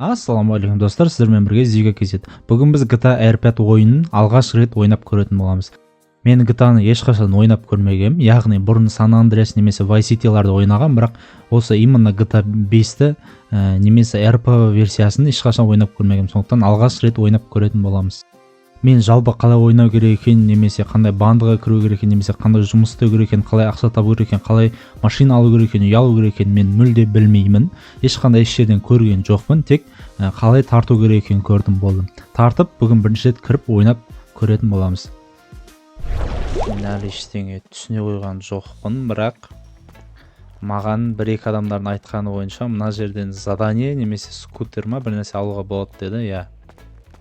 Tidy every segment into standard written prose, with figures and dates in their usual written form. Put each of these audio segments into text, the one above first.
Ассалаумағалейкум достар, сіздермен бірге Зига KZ. Бүгін біз GTA R5 ойынын алғаш рет ойнап көретін боламыз. Мен GTA-ны ешқашан ойнап көрмегенмін, яғни бұрын San Andreas немесе Vice City'ларды ойнаған, бірақ осы именно GTA 5-ті немесе RP версиясын ешқашан ойнап көрмегенмін. Сондықтан алғаш рет ойнап көретін боламыз. Мен жалпы қалай ойнау керек екенін, немесе қандай бандаға кіру керек екенін, немесе қандай жұмыс істеу керек екенін, қалай ақша табу керек екенін, қалай машина алу керек екенін, үй алу керек екенін мен мүлде білмеймін. Ешқандай еш жерден көрген жоқпын, тек қалай тарту керек екенін көрдім, болды. Тартып бүгін бірінші рет кіріп ойнап көретін боламыз. Мен әлі ештеңе түсіне қойған жоқпын, бірақ маған бір-екі адамдардың айтқаны бойынша мына жерден задание немесе скутер ма бір нәрсе алуға болады деді, иә.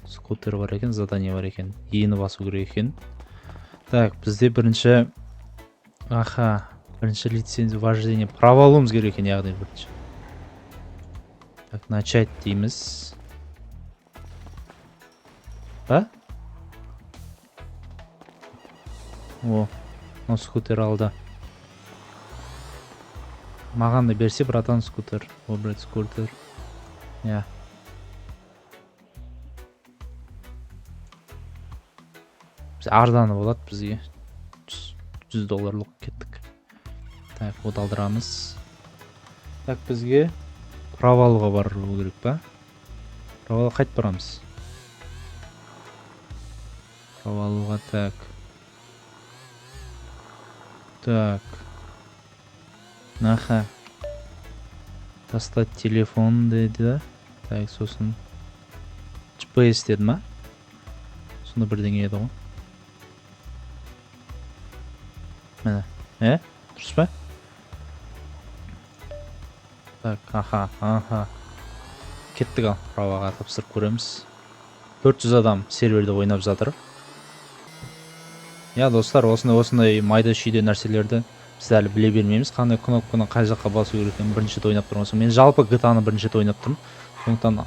Скутер бар екен, задание бар екен, ені басу керек екен. Так, бізде бірінші, аха, бірінші лицензия вождение, право алуымыз керек екен, яғни бірінші. Так, начать дейміз. Ба? О, мынау скутер алды. Маған да берсе, братан, скутер. Выбрать скутер. Иә. Біз арзаны болады бізге. 100 долларлық кеттік. Так, от алдырамыз. Так, бізге право алуға бару керек па? Право алуға қайтып барамыз? Право алуға, так. Так. Наха. Достать телефон деді. Так, сосын GPS деді ма? Сонда бірдеңе еді ғой. Міне. Дұрыс па? Так, аха, аха. Кеттік ал, праваға тапсырып көреміз. 400 адам серверде ойнап жатыр. Я, достар, осындай майда шүйде нәрселерді біз әлі біле бермейміз. Қандай кнопканы қай жаққа басу керек екенін бірінші рет ойнап тұрмын. Мен жалпы GTA-ны бірінші рет ойнап тұрмын. Сондықтан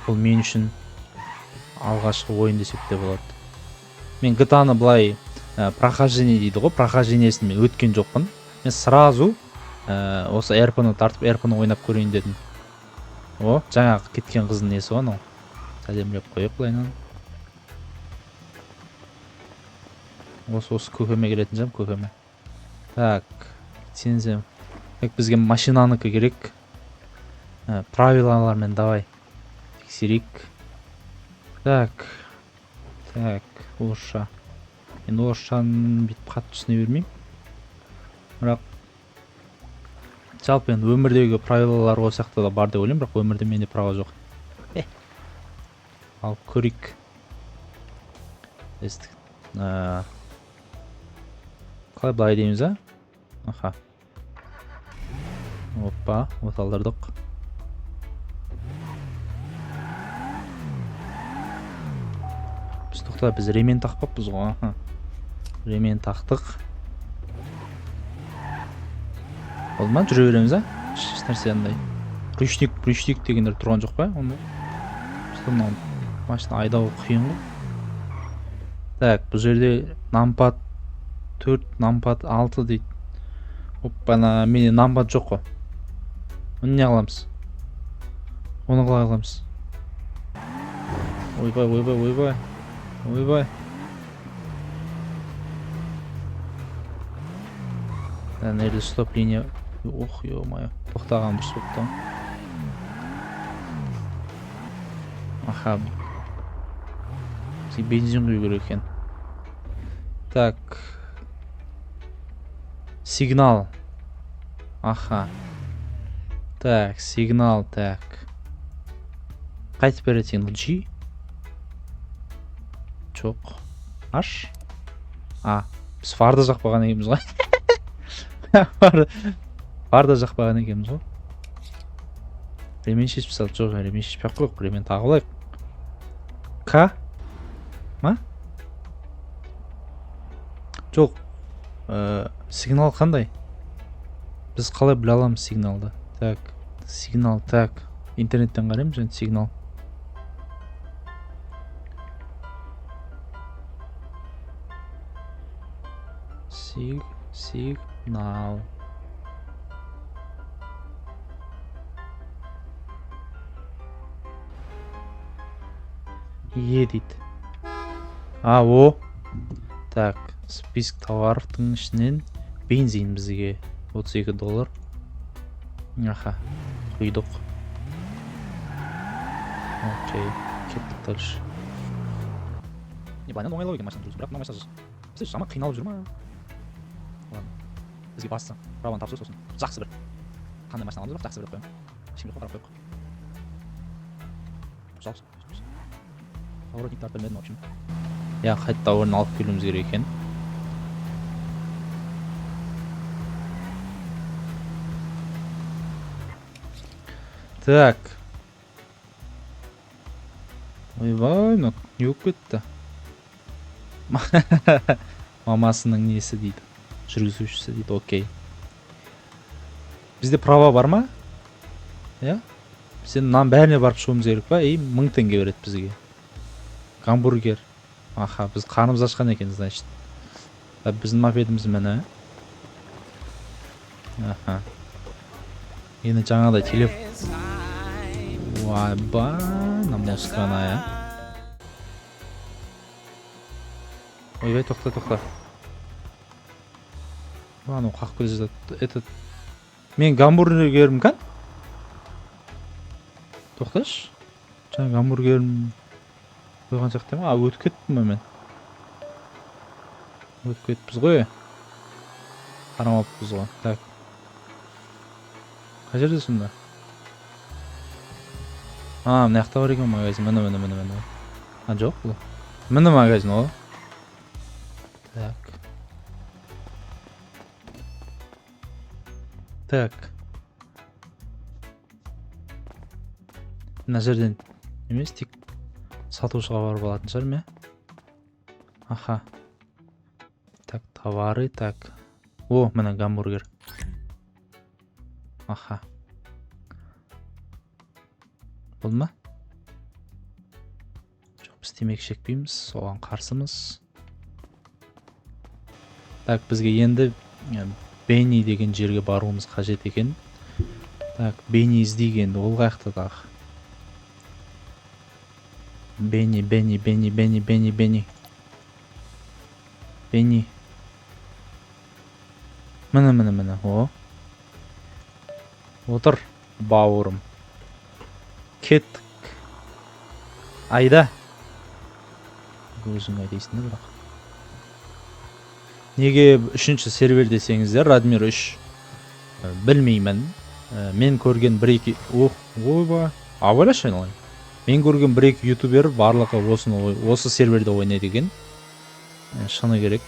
бұл мен үшін алғашқы ойын десек те болады. Мен GTA-ны былай прохождение дейді ғой, прохождениесін мен өткен жоқпын. Мен сразу осы RP-ны тартып, RP-ны ойнап көрейін дедім. О, жаңағы кеткен қыздың несі ғой анау. Сәлемлеп қояйық былайынан. Осы көкеме келетін шығармын, көкеме. Так, лицензия. Так, бізге машинанікі керек. Правилалармен давай тексерейік. Так. Так, орысша. Енді орысшаны бүйтіп қатты түсіне бермеймін. Бірақ жалпы енді өмірдегі правилалар ол жақта да бар деп ойлаймын, бірақ өмірде менде права жоқ. Алып көрейік. Естік. Қалай былай дейміз, а? Аха. Опа, от алдырдық. Біз тоқта, біз ремень тақпаппыз ғой, аха. Ремень тақтық. Болды ма? Жүре береміз, а? Еш нәрсе андай. Ручник, ручник дегендер тұрған жоқ па? Онда. Что мынау машина айдау қиын ғой. Так, бұл жерде нампад 4, нампад 6 дейді. Оппана, менде нампад жоқ қой. Оны не қыламыз? Оны қалай қыламыз? Ойбай, ойбай, ойбай. Ойбай. Мына жерде стоп линия. Ох, ё-моё. Тоқтаған дұрыс болыпты ғой. Аха. Бізге бензин құю керек екен. Так. Сигнал. Аха. Так, сигнал, так. Қайтып береді сигнал? G? Жоқ. H? А, біз фарды жақпаған екенбіз ғой. Фарды жақпаған екенбіз ғой. Ремень шешіп тастадық. Жоқ, ремень шешпей ақ қояйық, ремень тағып алайық. К? Ма? Жоқ. Сигнал қандай? Біз қалай біле аламыз сигналды? Так, сигнал, так. Интернеттен қараймыз енді сигнал. Сигнал. Е дейді. А, о. Так, список товаровтың ішінен бензин бізге 32 доллар. Аха, құйдық. Окей, кеттік дальше. Не, былайынан оңайлау екен машина жүргізу, бірақ мына машина бізде жаман қиналып жүр ма? Ладно. Бізге бастысы праваны тапсыру, сосын жақсы бір қандай машина аламыз, бірақ жақсы бір деп қоямын. Ешкім жоқ қой, қарап қояйық. Жалпы поворотниктарды білмедім, в общем. Иә, қайта орын алып келуіміз керек екен. Так. Ойбай, мынау не болып кетті? Мамасының несі дейді. Жүргізушісі дейді, окей. Бізде права бар ма? Иә? Бізде мынаның бәріне барып шығуымыз керек па? И 1000 теңге береді бізге. Гамбургер. Аха, біз қарнымыз ашқан екен, значит. А, біздің мопедіміз міне. Аха. Енді жаңағыдай телефон. Ойбай, мына музыканы, иә. Ойбай, тоқта, тоқта. Анау қағып келе жатады. Этот мен гамбургерім кән? Тоқташы. Жаңа гамбургерім қойған сияқты ма? А, өтіп кеттім ба мен? Өтіп кетіппіз ғой. Қарамаппыз ғой. Так. Қай жерде сонда? А, мына жақта бар екен магазин. Міне, міне, міне, міне. А, жоқ бұл. Міне магазин ол. Так. Так. Мына жерден емес, тек сатушыға барып алатын шығармын, иә? Аха. Так, товары, так. О, міне гамбургер. Аха. Болды ма? Жоқ, біз темекі шекпейміз, соған қарсымыз. Так, бізге енді Бенни деген жерге баруымыз қажет екен. Так, Бенни іздейік енді, ол қаяқта тағы? Бенни, Бенни, Бенни, Бенни, Бенни, Бенни. Бенни. Міне, міне, міне, о. Отыр, бауырым. Кеттік. Айда. Өзің айдайсың да бірақ. Неге үшінші сервер десеңіздер, Радмир 3, білмеймін. Мен көрген бір екі, ох, ойбай, абайлашы айналайын. Мен көрген бір екі ютубер барлығы осы серверде ойнайды екен. Шыны керек.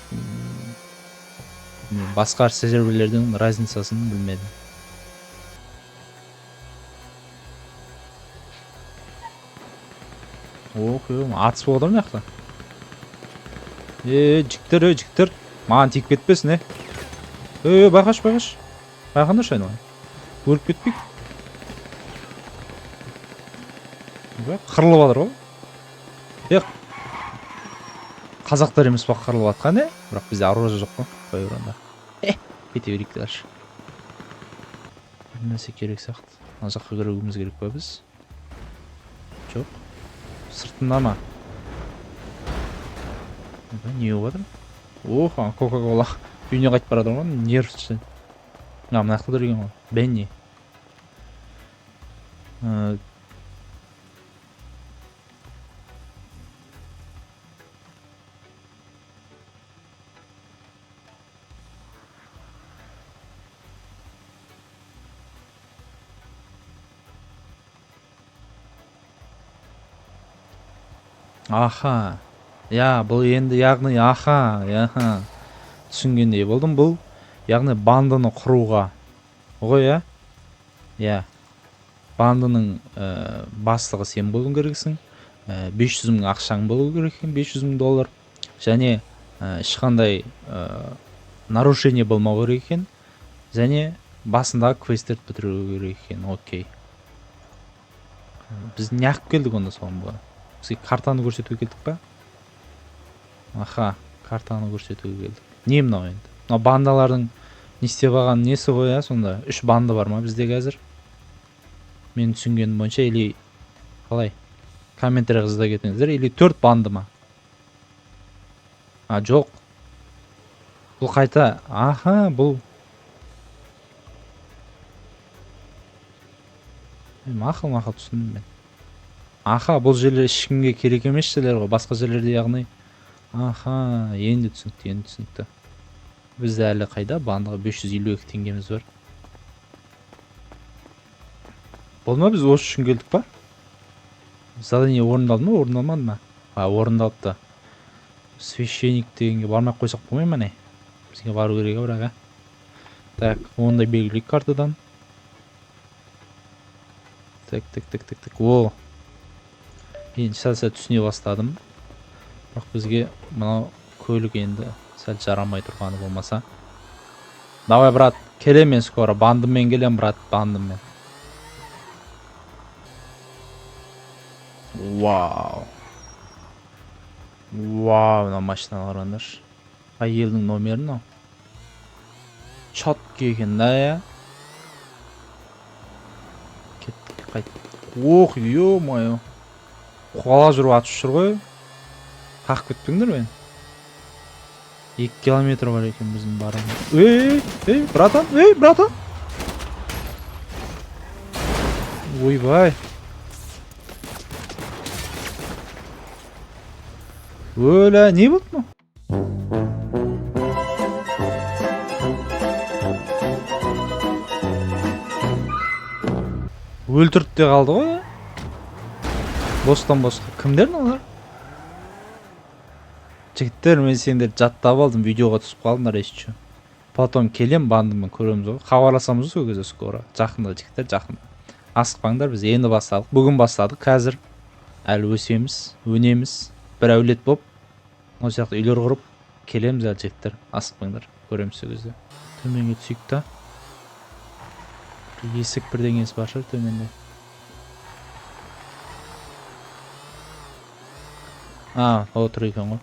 Басқа серверлердің разницасын білмедім. Ох, ё, атыс болып отыр мына жақта. Е, жігіттер, ей, жігіттер, маған тиіп кетпесін, е. Е, байқашы, байқашы. Байқаңдаршы айналайын. Өліп кетпейік. Ойбай, қырылып жатыр ғой. Е, қазақтар емес па қырылып жатқан, е? Бірақ бізде оружие жоқ қой. Қоя бер онда. Е, кете берейік дальше. Бір нәрсе керек сияқты. Ана жаққа кіруіміз керек па біз? Жоқ. Сыртында ма? Ойбай, не болып жатыр? Ох, ана Кока-кола үйіне қайтып бара жатыр ғой, нерв түседі. А, мына жақта тұр екен ғой. Бенни. Аха. Я, бұл енді яғни, аха, яха. Түсінгендей болдым, бұл яғни банданы құруға. Ғой, иә? Иә. Бандының бастығы сен болуың керексің. 500 мың ақшаң болу керек екен, 500 мың доллар. Және ешқандай нарушение болмау керек екен. Және басындағы квесттерді бітіру керек екен. Окей. Біз неғып келдік онда соған бұған? Бізге картаны көрсетуге келдік па? Аха, картаны көрсетуге келдік. Не мынау енді? Мынау бандалардың не істеп алған несі ғой, ә, сонда? 3 банды бар ма бізде қазір? Мен түсінгенім бойынша, или қалай? Комментарий жаза кетіңіздер. Или 4 банды ма? А, жоқ. Бұл қайта. Аха, бұл. Мақұл, мақұл, түсіндім мен. Аха, бұл жерлер ешкімге керек емес жерлер ғой, басқа жерлерде яғни. Аха, енді түсінікті, енді түсінікті. Бізде әлі қайда? Бандыға 552 теңгеміз бар. Болды ма, біз осы үшін келдік па? Задание орындалды ма, орындалмады ма? А, орындалыпты. Священник дегенге бармай ақ қойсақ болмай ма не? Бізге бару керек бірақ, ә? Так, оны да белгілейік картадан. Так, так, так, так, так. О. Енді сәл-сәл түсіне бастадым. Бірақ бізге мынау көлік енді сәл жарамай тұрғаны болмаса. Давай, брат, келем мен скоро. Бандыммен келем, брат, бандыммен. Вау. Вау, мына машинаны қараңдаршы. Қай елдің номері мынау? Четкий екен да, иә? Кеттік, қайт. Ох, ё-моё. Қуалап жүріп атып жүр ғой. Қағып кетпеңдер мені. 2 километр бар екен біздің барамыз. Ей, ей, братан, ей, братан. Ойбай. Өлә, не болды мынау? Өлтірді де қалды ғой. Бостан босқа. Кімдер мыналар? Жігіттер, мен сендерді жаттап алдым, видеоға түсіп қалдыңдар, если чё. Потом келем, бандыммен көреміз ғой. Хабарласамыз сол кезде скоро. Жақында, жігіттер, жақында. Асықпаңдар, біз енді бастадық. Бүгін бастадық, қазір. Әлі өсеміз, өнеміз. Бір әулет боп, мынау сияқты үйлер құрып келеміз әлі, жігіттер. Асықпаңдар, көреміз сол кезде. Төменге түсейік та. Бір есік бірдеңесі бар шығар төменде. А, о, тұр екен ғой.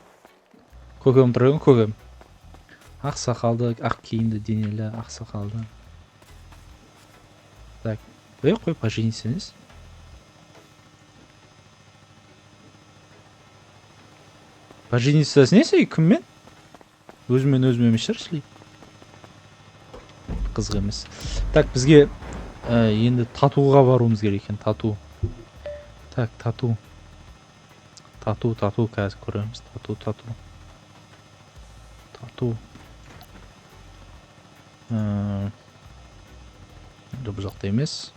Көкем тұр екен, көкем. Ақ сақалды, ақ киімді, денелі, ақ сақалды. Так, ей, қой, пожениться емес. Пожениться несі, кіммен? Өзімен өзім емес шығар, шли. Қызық емес. Так, бізге енді татуға баруымыз керек екен, тату. Так, тату. Тату, тату, қазір көреміз. Тату, тату. Тату. Бұл жақта емес.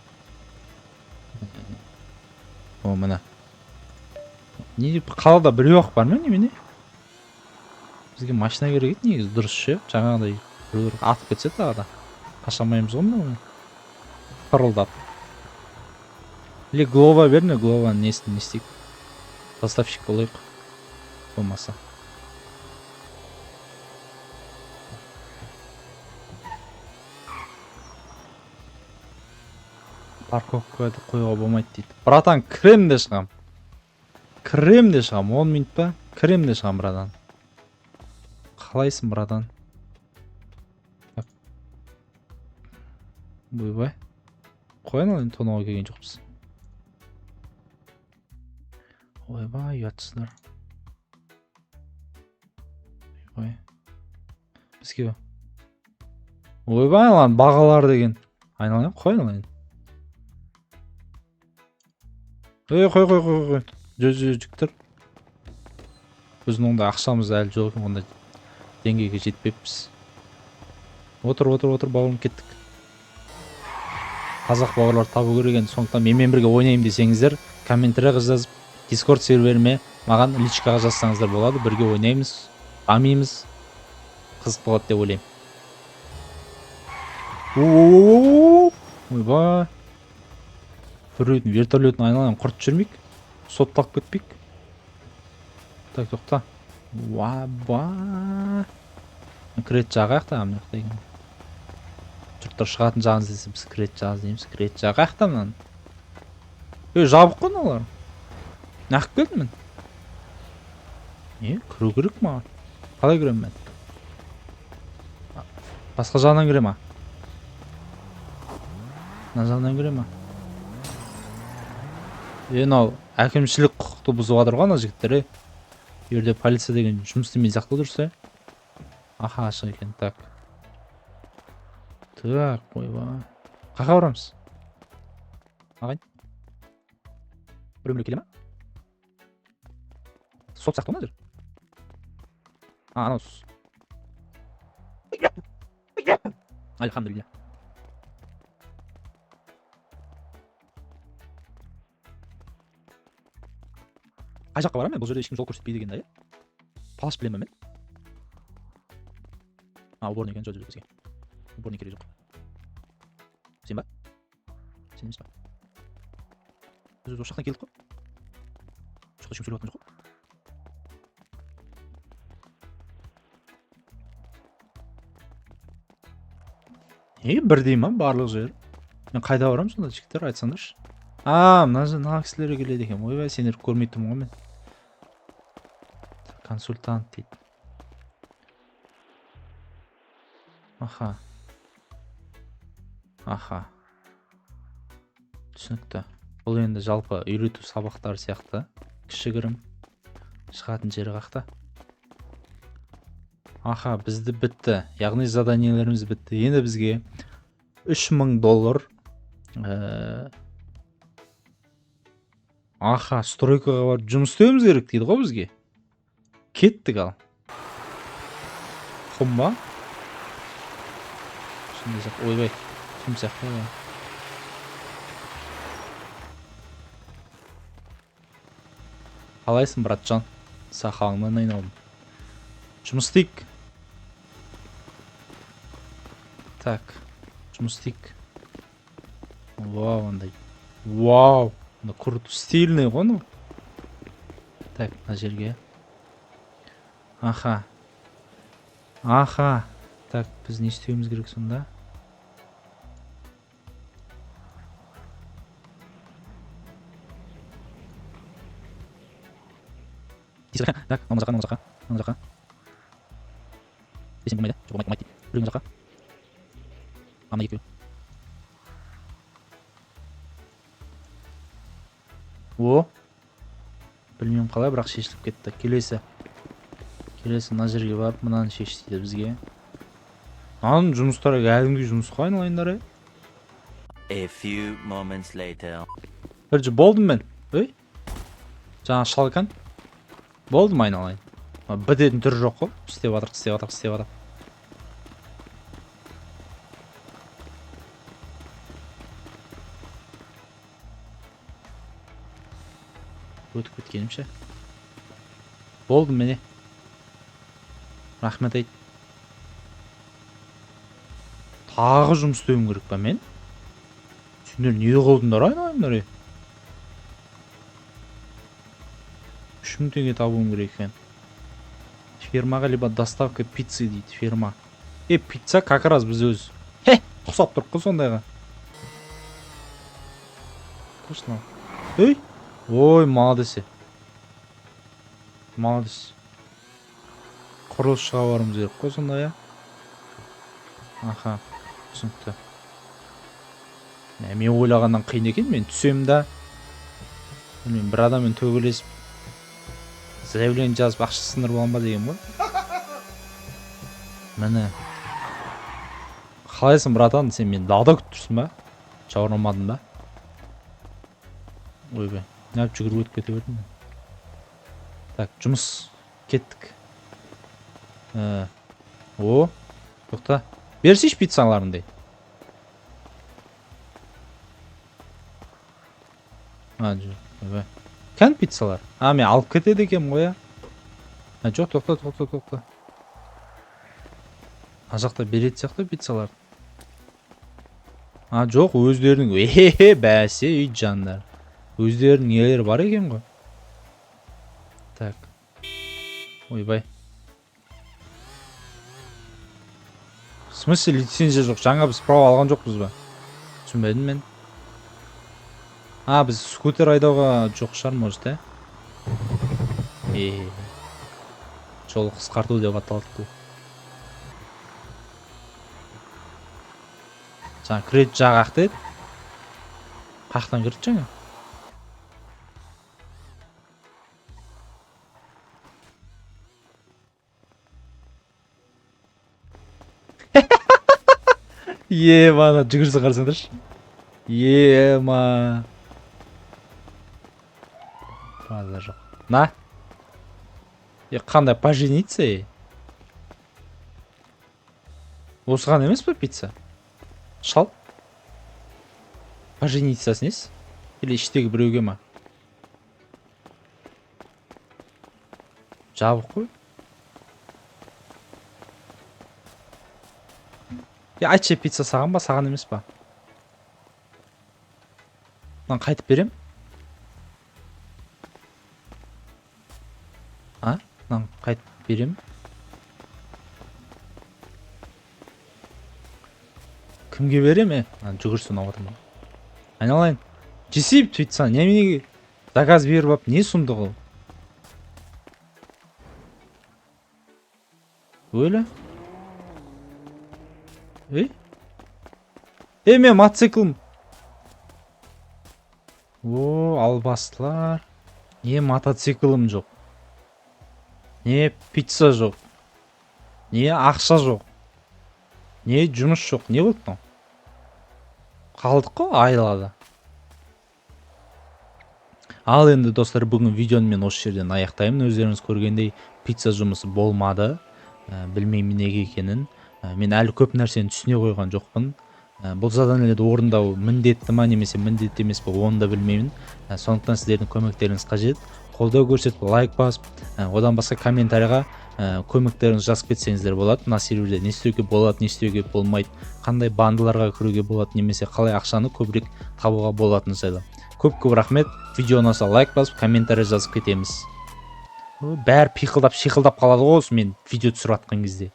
О, міне. Не деп, қалада біреу ақ бар ма немене? Бізге машина керек еді негізі, дұрыс ше? Жаңағыдай біреулер атып кетсе тағы да. Қаша алмаймыз ғой мынаумен. Пырылдап. Или глова берме, глованың несін не істейік? Доставщик болайық. Болмаса. Парковкада қоюға болмайды дейді. Братан, кірем де шығам. Кірем де шығам. 10 минут па? Кірем де шығам, братан. Қалайсың, братан? Так. Ойбай. Қояйын ал енді, тонауға келген жоқпыз. Ойбай, ұятсыздар. Ойбай. Бізге ойбай, лан бағалар деген. Айналайын, қой айналайын. Ей, қой, қой, қой, қой. Жо, жо, жігіттер. Біздің ондай ақшамыз әлі жоқ екен, ондай деңгейге жетпеппіз. Отыр, отыр, отыр, бауырым, кеттік. Қазақ бауырлар табу керек енді, сондықтан менімен бірге ойнаймын десеңіздер, комментарийға жазып, Discord серверіме маған личкаға жазсаңыздар болады, бірге ойнаймыз, дамимыз, қызық болады деп ойлаймын. О-о-о-о-о! Ойбай. Біреудің вертолетін айналайын, құртып жібермейік, сотталып кетпейік. Так, тоқта. Уаба. Кіретін жағы қаяқта, мына жақта екен. Жұрттар шығатын жағын іздесе, біз кіретін жағын іздейміз. Кіретін жағы қаяқта мынаның? Ей, жабық қой мыналар. Неғып келдім мен? Не, кіру керек маған. Қалай кіремін мен? Басқа жағынан кіре ма? Мына жағынан кіре ма? Е, мынау әкімшілік құқықты бұзып жатыр ғой ана жігіттер, е. Бұл жерде полиция деген жұмыс істемейтін сияқты, дұрыс, е? Аха, ашық екен. Так. Так, ойбай. Қақа барамыз? Ағайын. Біреу келе ма? Сот сияқты ғой мына жер. А, анау. Альхамдулилля. Қай жаққа барамын мен? Бұл жерде ешкім жол көрсетпейді екен да, иә? Палаш білемін мен. А, уборный екен, жоқ, жоқ, бізге. Уборный керек жоқ. Сен ба? Сен емес па? Біз осы жақтан келдік қой. Жоқ, ешкім сөйлеп жатқан жоқ қой. Е, бірдей ма барлық жер? Мен қайда барамын сонда, жігіттер, айтсаңдаршы. А, мына мына кісілер келеді екен. Ойбай, сендерді көрмей тұрмын ғой мен. Консультант дейді. Аха. Аха. Түсінікті. Бұл енді жалпы үйрету сабақтары сияқты. Кішігірім. Шығатын жері қақта. Аха, бізді бітті. Яғни заданиелеріміз бітті. Енді бізге 3000 доллар, аха, стройкаға барып жұмыс істеуіміз керек дейді ғой бізге. Кеттік ал. Құм ба? Сондай сияқты. Ойбай, құм сияқты ғой. Қалайсың, братжан? Сақалыңнан айналдым. Жұмыс істейік. Так, жұмыс істейік. Вау, андай. Вау, мына круто, стильный ғой мынау. Так, мына жерге. Аха. Аха. Так, біз не істеуіміз керек сонда? Так, мына жаққа, мына жаққа, мына жаққа. Десем болмайды, жоқ, болмайды, болмайды дейді. Біреу мына жаққа. А, мына екеуі. О! Білмеймін қалай, бірақ шешіліп кетті. Келесі. Келесі мына жерге барып, мынаны шеш дейді бізге. Мынаның жұмыстары кәдімгідей жұмыс қой, айналайындар, е. A few moments later. Короче, болдым мен. Ей. Жаңа шалкан. Болдым, айналайын. Бітетін түрі жоқ қой. Істеп жатырық, істеп жатырық, істеп жатырық. Өтіп кеткенімше. Болдым міне. Рахмет айт. Тағы жұмыс істеуім керек па мен? Сендер не қылдыңдар, айналайындар, ей? 3000 теңге табуым керек екен. Фермаға либо доставка пиццы дейді, ферма. Е, пицца как раз біз өз. Хе, ұқсап тұрық қой сондайға. Точно. Ей! Ой, молодец. Молодец. Құрылысшыға баруымыз керек қой сонда, иә? Аха, түсінікті. Мә, мен ойлағаннан қиын екен, мен түсемін да. Білмеймін, бір адаммен төбелесіп заявление жазып ақша сындырып аламын ба деген ғой. Міне. Қалайсың, братан? Сен мені далада күтіп тұрсың ба? Жаурамадың ба? Ойбай, неғып жүгіріп өтіп кете бердім мен? Так, жұмыс. Кеттік. О, тоқта. Берсейші пиццаларыңды. А, жоқ, ойбай. Кән пиццалар? А, мен алып кетеді екенмін ғой, иә? А, жоқ, тоқта, тоқта, тоқта. Ана жақта беретін сияқты пиццалар. А, жоқ, өздерінің, эхе, бәсе, үй жандар. Өздерінің нелері бар екен ғой. Так. Ойбай. В смысле лицензия жоқ? Жаңа біз право алған жоқпыз ба? Түсінбедім мен. А, біз скутер айдауға жоқ шығар, может, ә? Е. Жол қысқарту деп аталады бұл. Жаңа кіретін жағы ақ деді. Қаяқтан кірді жаңа? Ема, ана жүгірсе қарасаңдаршы. Ема. Базар жоқ. На. Е, қандай пожениться, е? Осыған емес пе пицца? Шал. Пожениться несі? Или іштегі біреуге ма? Жабық қой. Е, айтшы, пицца саған ба, саған емес па? Мынаны қайтып берем? А? Мынаны қайтып берем? Кімге берем, е? Мынаны жүгірсе ұнап отыр маған. Айналайын. Жесей пицца, неменеге заказ беріп алып, не сұмдық ол? Өлі? Ей? Ей, мен мотоциклім. О, албастылар. Не мотоциклім жоқ. Не пицца жоқ. Не ақша жоқ. Не жұмыс жоқ. Не болды мынау? Қалдық қой айлада. Ал енді, достар, бүгін видеоны мен осы жерден аяқтаймын. Өздеріңіз көргендей, пицца жұмысы болмады. Білмеймін неге екенін. Мен әлі көп нәрсені түсіне қойған жоқпын. Бұл заданиелерді орындау міндетті ма, немесе міндетті емес пе, оны да білмеймін. Сондықтан сіздердің көмектеріңіз қажет. Қолдау көрсетіп, лайк басып, одан басқа комментарийға көмектеріңізді жазып кетсеңіздер болады. Мына серверде не істеуге болады, не істеуге болмайды, қандай бандаларға кіруге болады, немесе қалай ақшаны көбірек табуға болатыны жайлы. Көп-көп рахмет. Видео ұнаса лайк басып, комментарий жазып кетеміз. О, бәрі пиқылдап, шиқылдап қалады ғой осы мен видео түсіріп жатқан кезде.